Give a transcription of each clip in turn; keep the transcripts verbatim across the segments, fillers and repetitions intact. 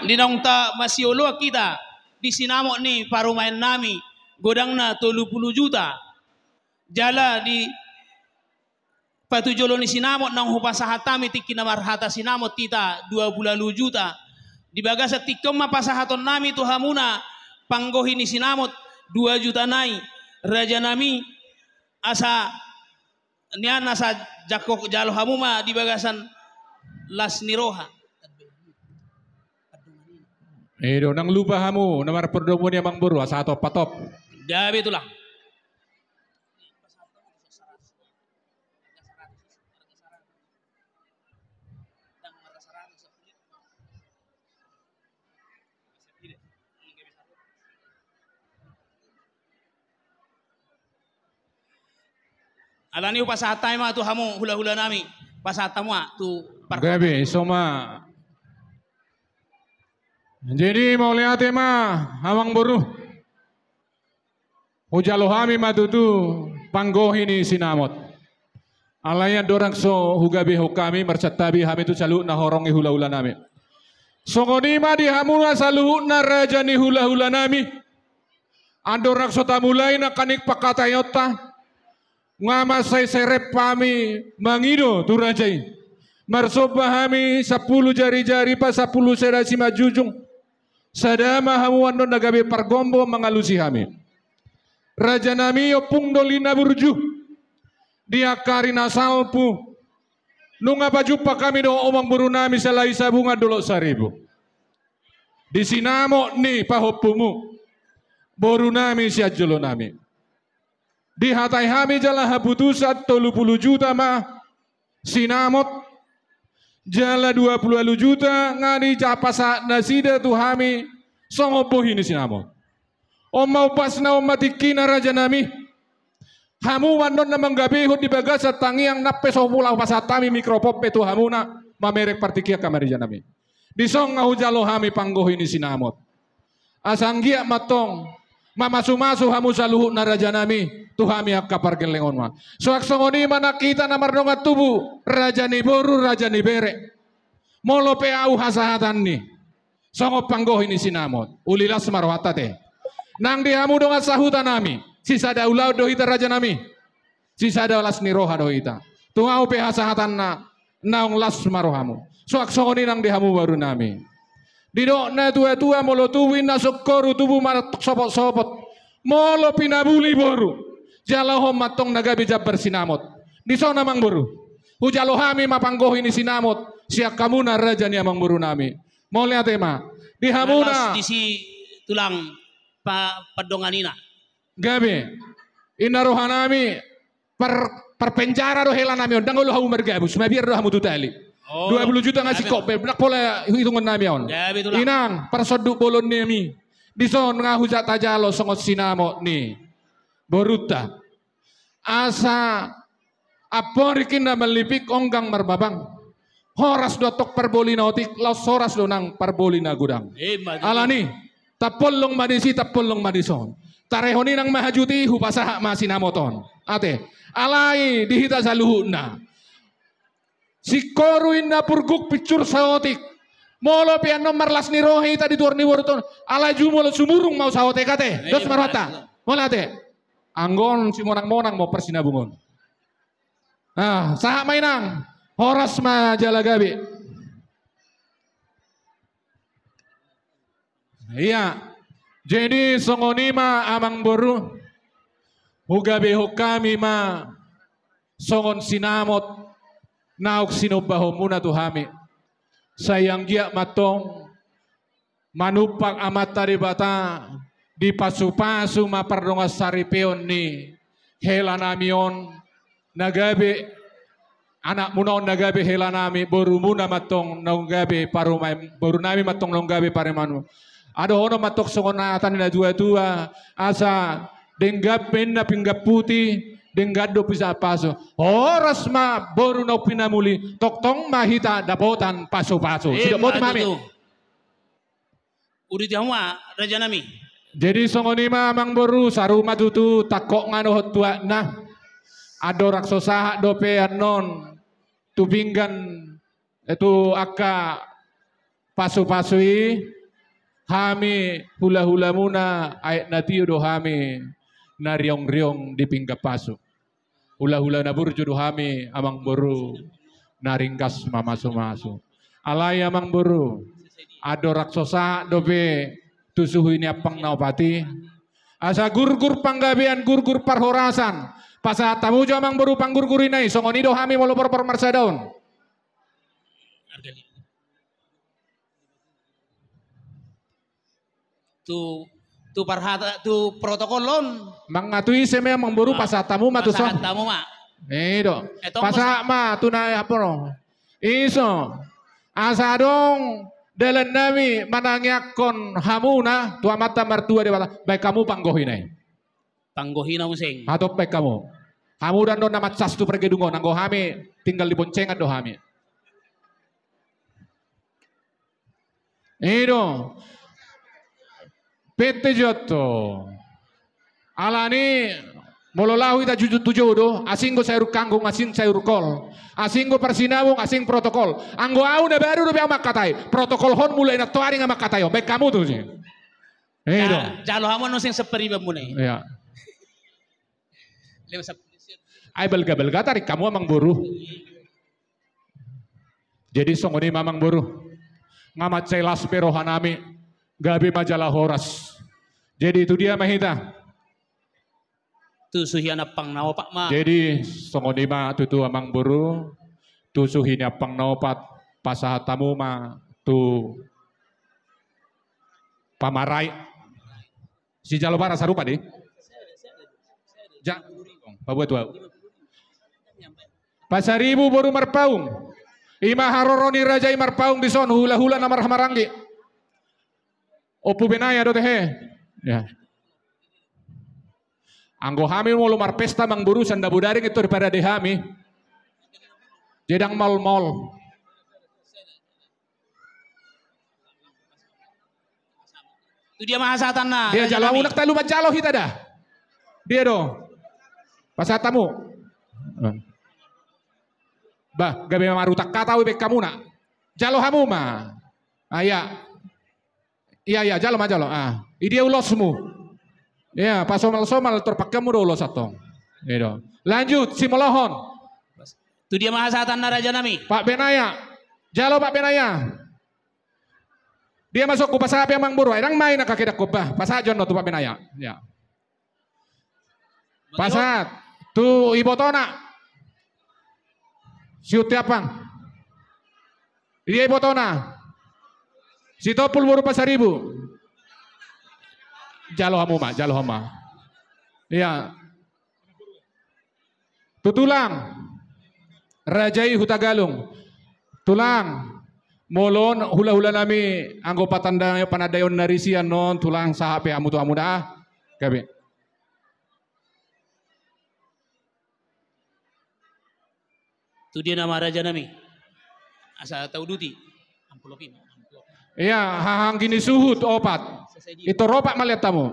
Di naung tamasioloan hita di sinamot ni parumaennami, godangna tolu pulu juta. Jala di patujolo ni sinamot naung hupasahat hami tingki na marhata sinamot hita dua pulu ualu juta. Di bagasan tingki on ma pasahatonnami tu hamuna panggohi ni sinamot dua juta nai, rajanami, asa nian asa jangkon jalo hamu ma di bagasan las ni roha. I do, unang lupa hamu na marpardomu ni amangboru, asa hatop-hatop. Gabe tulang. Alani hupasahat hami ma tu hamu hula-hulanami, pasahat hamu ma tu par- Gabe, i so ma. Jadi mauliate ma amangboru. Hujalo hami ma tutu panggohi ni sinamot. Alai andorang so hugabehon hami, marsantabi hami tu saluhut na horong ni hula-hulanami. Songon i ma di hamuna saluhutna raja ni hula-hulanami. Andorang so tamulai nangkaning pangkataionta, nga mansai serep hami mangido tu raja i. Marsomba hami sampulu jari-jari pasampulu sada simanjujung. Sada ma hamu annon na gabe pargombo mangalusi hami. Rajanami, ompung doli na burju, di angka ari na salpu, nunga pajumpang hami dohot amangborunami Silahisabungan Dolok Saribu. Di sinamot ni pahompumu, borunami sianjolonami. Dihatai hami jala haputusan tolu pulu juta ma sinamot, jala dua pulu ualu juta nga dijaha pasahat nasida tu hami songon bohi ni sinamot. On ma umpasna, on ma tingkina, rajanami. Hamu ma annon na manggabehon di bagasan tangiang, nang pe so pola hupasahat hami mikropon pe tu hamuna mamereng partingkian, rajanami. Dison nga hujalo hami panggohi ni sinamot. Asa anggiat ma antong mamasu-masu hamu saluhutna, rajanami, tu hami angka pargellengonmuna. Suang songon i ma nang hita na mardongan tubu, raja ni boru, raja ni bere. Molo pe ahu hasahatanni songon panggohi ni sinamot, uli las ma rohanta, ate. Nang di hamu dongan sahutanami, sisada ulaon do hita, rajanami. Sisada las ni roha do hita. Tung ahu pe hasahatanna, naung las ma rohamu. Suang songon i nang di hamu borunami. Didok natua-tua, molo tubu inna singkoru, tubu ma sopot-sopot. Molo pinabuli boru, jalohon ma antong na gabe jambar sinamot. Dison, amangboru, hujalo hami ma panggohi ni sinamot sian hamuna raja ni amangborunami. Mauliate ma di hamuna. Las disi tulang pa-, pandonganina. Gabe. Inna rohanami, par-, parpenjara do helanami on, ndang olo hamu margabus, mabiar do hamu tu tali. Oh, dua pulu juta nga gabe. Singkop pe, ndang pola hitungonnami on. Gabe tulang. Inang, parsonduk bolonnami. Dison nga hujalo tajalo songon sinamot ni borunta. Asa amporik inna mallipik, onggang marbabang. Horas do antong parboli na otik, laos horas do nang parboli na godang. Ima tutu. Alani, tampol ma disi, tampol ma dison. Tarehon i nang ma hajut i, hupasahat ma sinamot on. Ate, alai di hita saluhutna, singkoru inna purguk, pinsur saotik. Molo pe annon marlas ni roha hita di tuor ni borunta on, alai jumolo sumurung ma saotik, ate. Dos ma rohanta. Ima tutu. Mauliate. Anggo on simonang-monang ma parsinabung on. Ah, sahat ma, inang. Horas ma jala gabe. Ia. Jadi songon i ma, amangboru. Hugabehon hami ma songon sinamot naung sinombahonmuna tu hami. Sai anggiat ma antong manumpak Amanta Debata, dipasu-pasu ma pardongan saripeon ni helanami on, na gabe anakmuna on, na gabe helanami, borumuna ma antong naung gabe parumaen, borunami ma antong naung gabe parumaenmuna. Dohonon ma antong songon hata ni natua-tua, asa denggan pe inna pinggan puti, denggan do pisahat pasu. Horas ma boru naung pinamuli, tongtong ma hita dapotan pasu-pasu. Ima tutu. Sidok boti ma hami. Uduti hamu ma, rajanami. Jadi songon i ma, amangboru, saru ma tutu, tangkok nga dohot tuatna. Andorang so sahat dope annon tu pinggan, eh, tu angka pasu-pasu i, hami hula-hulamuna, aek na tio do hami na riong-riong di pinggan pasu. Hula-hula na burju do hami, amangboru, na ringgas mamasu-masu. Alai amangboru, andorang so sahat dope tu suhi ni ampang na opat i, asa gurgur panggabean, gurgur parhorasan, pasahat hamu jo amangboru panggurgurina i. Songon i do hami molo porpor marsada on. Tu, tu parhata, tu protokol on. Mangaku tu ise ma amangboru, ah, pasahat hamu ma tu son. Pasahat hamu ma. I do. Eh, tong pasahat ma tu na i, apa ro? Iso. Asa adong dalan nami manangiangkon hamuna tu Amanta Martua Debata, baen hamu panggohina i. Panggohina muse. Hatop baen hamu. Hamu do annon na mansas tu pargedung on, anggo hami tinggal di boncengan do hami. I do. Pete joto. Alani molo laho hita jujur tu jodo, asing do sayur kangkung, asing sayur kol. Asing do parsinabung, asing protokol. Anggo au na baru dope au mangkatai. Protokol on mulai nantoari nga mangkatai on. Baen hamu tu si. I do. Ja-, jalo hamu annon seng sapariban muna i. Iya. Ai balga-balga tarik hamu amangboru. Jadi songon i ma amangboru. Nga mansai las be roha nami. Gabe ma jala horas. Jadi tu dia ma hita? Tu suhi ni ampang na opat ma. Jadi songon i ma tutu amangboru. Tu suhi ni ampang na opat, pasahat hamu ma tu pamarai. Si jalo bara sarupa di. Ja-, pabuat tu au. Pasaribu boru Marpaung. I ma haroro ni raja i Marpaung dison, hula-hula na marhaha maranggi. Ompu Benaya do tehe. Ya. Anggo hami molo marpesta amangboru, sandang bodari nga i tor diparade hami. Jadi ndang maol-maol. Tu dia ma hasahatanna? Dia jalo, unang talu manjalo hita da. Dia do. Pasahat hamu. Bah, gabe marutang hata au baen hamuna. Jalo hamu ma. Ah, iya. Iya, iya, jalo ma, jalo. Ah, i dia ulosmu? Iya, pasomal-somal tor pakeonmu do ulos antong. Iya do. Lanjut, simolohon. Tu dia ma hasahatanna raja nami? Pak Benaya. Jalo Pak Benaya. Dia masuk ku pasahat pe amangboru. Ai ndang main angka kedakon bah. Pasahat jo annon tu Pak Benaya. Ya. Pasahat tu ibotona. Siuti ampang. Dia ibotona. Sitompul boru Pasaribu. Jalo hamu ma, jalo hamu ma. Iya. Tu tulang. Raja i Hutagalung. Tulang. Molo on hula-hula nami anggo patanda-, panandaion na risian on, tulang, sahat pe hamu tu hamuna ah. Gabe. Tu dia nama raja nami? Asa tauduti. Amplop i ma, amplop. Iya, haha anggi ni suhut opat. Ito opat malihat tamu.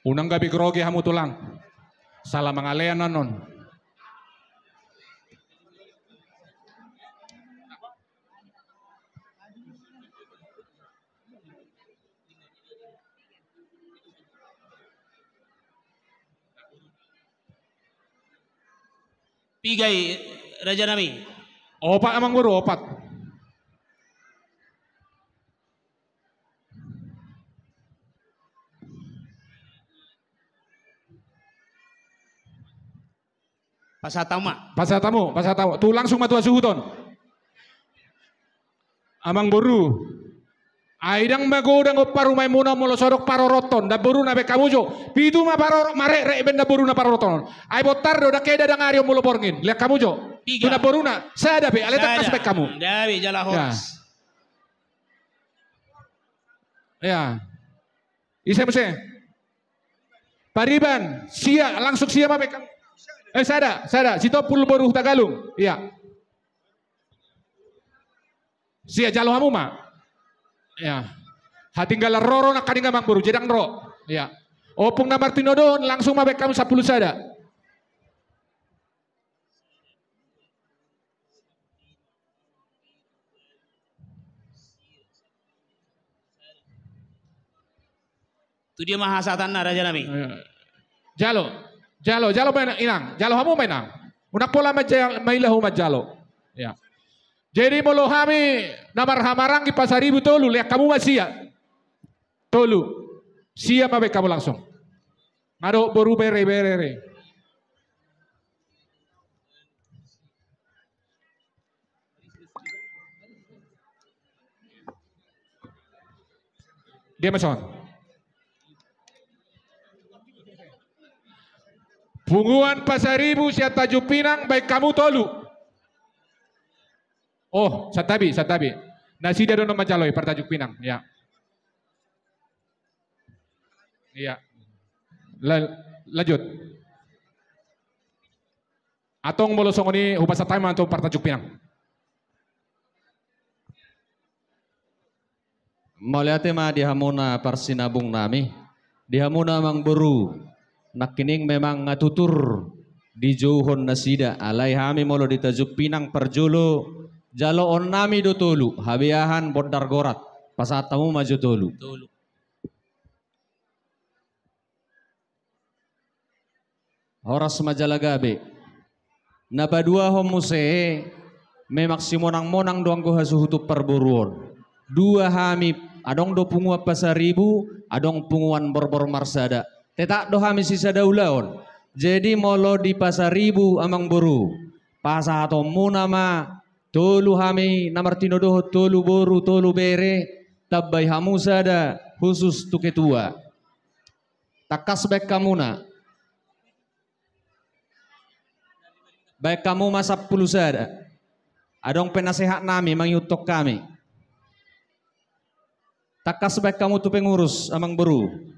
Unang gabe grogi hamu tulang. Salah mangalean annon. Piga i raja nami? Opat amangboru, opat. Pasahat hamu ma. Pasahat hamu, pasahat hamu. Tu langsung ma tu hasuhuton. Amangboru. Ai ndang magodang on parumaenmuna molo so adong parorothon, namboruna baen hamu jo. Pitu ma parorot, marekrek baen namboruna parorothon. Ai bontar do, ndang keda ndang ari on molo borngin. Lean hamu jo. Piga. Tu namboruna, sada pe, alai tangkas baen hamu. Sada. Gabe jala horas. Ya. Ise muse? Pariban, sia, langsung sia ma baen hamu. Eh, sada, sada. Sitompul boru Hutagalung. Iya. Sia, jalo hamu ma. Ya. Hatinggalan ro, ro nangkaning amang boru, jadi ndang ro. Ya. Ompung na martinodohon, langsung ma baen hamu sampulu sada. Tu dia ma hasahatanna, raja nami? Jalo, jalo, jalo ma inang, jalo hamu ma inang. Unang pola maja-, maila ho manjalo. Ya. Jadi molo hami na marhahamaranggi pasaribu tolu, lean hamu ma sia. Tolu. Sia ma baen hamu langsung. Nga dohot boru, bere, bere, bere. Dia ma son. Punguan Pasaribu sian Tanjung Pinang, baen hamu tolu. Oh, santabi, santabi. Nasida do na manjalo i, par Tanjung Pinang, ya. Iya. La-, lanjut. Antong molo songon i, hupasahat hami ma antong par Tanjung Pinang. Mauliate ma di hamuna parsinabung nami, di hamuna amang boru. Nangkining memang nga tutur dijouhon nasida, alai hami molo di Tanjung Pinang parjolo, jaloon nami do tolu, Habeahan, Bondar Gorat. Pasahat hamu ma jo tolu. Tolu. Horas ma jala gabe. Na paduahon muse, memang simonang-monang do anggo hasuhuton parboru on. Dua hami, adong do punguan Pasaribu, adong punguan Borbor Marsada. Tetap do hami sisada ulaon. Jadi molo di Pasaribu amang boru, pasahatonmuna ma tolu hami na martinodohon, tolu boru, tolu bere, tambai hamu sada khusus tu ketua. Tangkas baen hamuna. Baen hamu ma sampulu sada. Adong penasehat nami mangihuthon hami. Tangkas baen hamu tu pengurus, amang boru.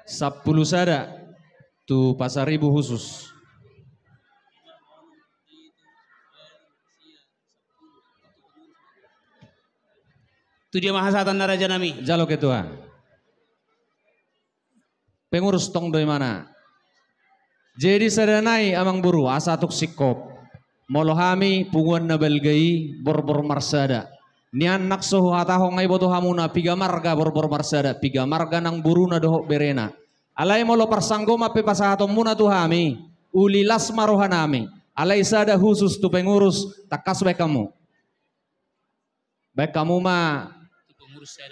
Sampulu sada tu Pasaribu khusus. Tu dia ma hasahatanna, raja nami? Jalo ketua. Pengurus tong do imana. Jadi sada nai, amang boru, asa tung singkop. Molo hami punguan na balga i Borbor Marsada. Nian nang so huhatahon, nga iboto hamuna piga marga Borbor Marsada, piga marga nang boruna dohot berena. Alai molo parsanggoman pe pasahatonmuna tu hami, uli las ma roha nami. Alai sada khusus tu pengurus, tangkas baen hamu. Baen hamu ma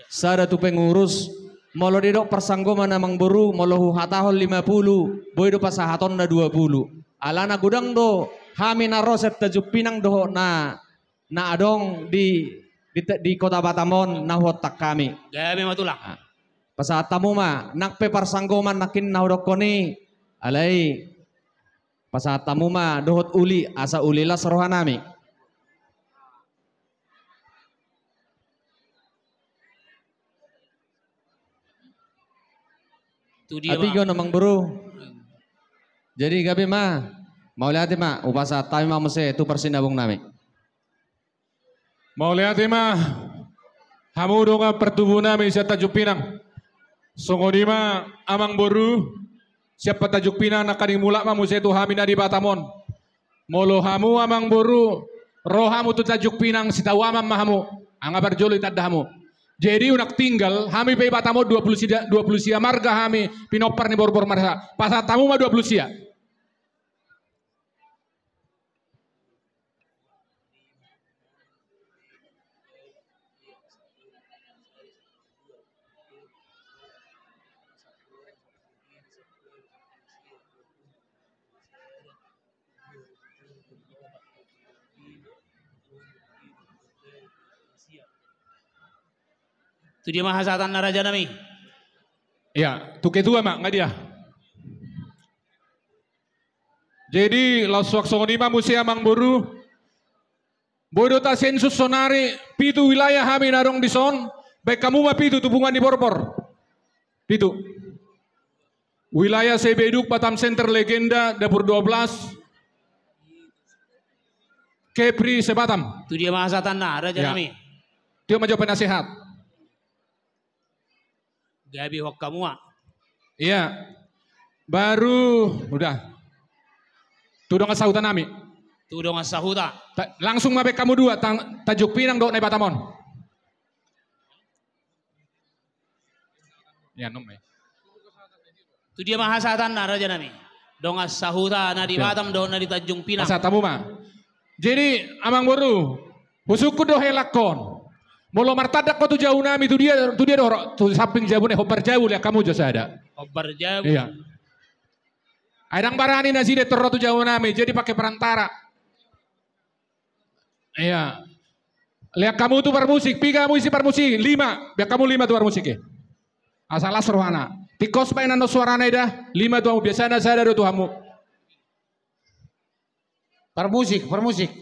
sada tu pengurus. Molo didok parsanggoman, amang boru, molo huhatahon lima pulu, boi do pasahatonna dua pulu. Alana godang do hami na ro sian Tanjung Pinang dohot na, na adong di, di, di Kota Batam on na huontak hami. Gabe ma tulang. Ah. Pasahat hamu ma, nang pe parsanggoman nangkin na hudokkon i, alai pasahat hamu ma dohot uli, asa uli las roha nami. Tu dia ma. Apigon, amang boru. Jadi gabe ma. Mauliate ma, hupasahat hami ma muse tu parsinabung nami. Mauliate ma. Hamu dongan partubu nami sian Tanjung Pinang. Songon i ma, amang boru, sian Tanjung Pinang, nangkaning mulak ma muse tu hami na di Batam on. Molo hamu, amang boru, ro hamu tu Tanjung Pinang, sitau amang ma hamu, nunga parjolo ditanda hamu. Jadi unang tinggal, hami pe Batam on dua pulu sia, dua pulu sia marga hami, pinompar ni Borbor Marsada. Pasahat hamu ma dua pulu sia. Tu dia ma hasahatanna, raja nami? Ia, tu ketua ma, nga dia. Jadi laos suang songon i ma muse, amang boru. Boi do tasensus sonari, pitu wilayah hami na adong dison, baen hamu ma pitu tu punguan ni Borbor. Pitu. Wilayah Sebeduk Batam Center, legenda dapur dua belas, Kepri se-Batam. Tu dia ma hasahatanna, raja nami? Tio ma jo penasehat. Gabe ho hamu ma. Iya. Baru udah. Tu dongan sahuta nami. Tu dongan sahuta. Ta-, langsung ma baen hamu dua, Tang-, Tanjung Pinang dohot na di Batam on. Ya, nom, ya. Tu dia ma hasahatanna, raja nami? Dongan sahuta na di Batam dohot na di Tanjung Pinang. Pasahat hamu ma. Jadi, amang boru, husungkun do helangkon. Molo martanda ho tu jabu nami, tu dia, tu dia do ro, tu samping jabu ni, hombar jabu, lean hamu jo sada. Hombar jabu. Iya. Ai ndang barani nasida tor ro tu jabu nami, jadi pakai perantara. Iya. Lean hamu tu parmusik, piga hamu isi parmusik? Lima. Baen hamu lima tu parmusik i. Asa las rohana. Tingkos baen annon suarana i da. Lima tu hamu, biasana sada do tu hamu. Parmusik, parmusik.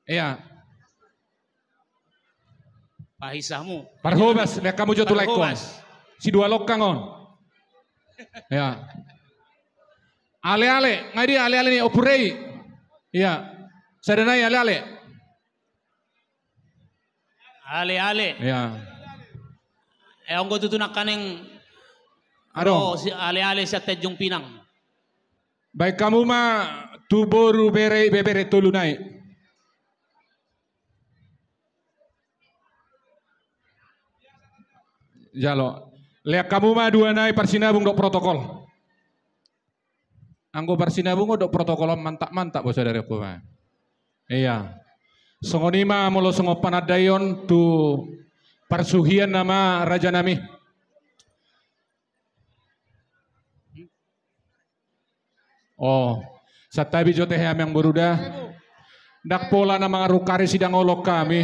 Iya. Pahisahmu. Parhobas, lean hamu jo tu laengkon. Parhobas. Sidua longkang on. Ya. Ale-ale, nga dia ale-ale ni Opurei. Iya. Sada nai ale-ale. Ale-ale. Ya. Eh, anggo tutu nangkaning. Ado. Oh, si ale-ale sian Tanjung Pinang. Baen hamu ma tu boru bere, bebere tolu nai. Jalo. Lean hamu ma dua nai parsinabung dohot protokol. Anggo parsinabung dohot protokol on mantap-mantap, bo sadari on ma. Iya. Songon i ma molo songon panandaion tu parsuhian nama raja nami. Oh, santabi jo tehe amang boru da. Ndang pola na mangarungkari sidang olok hami.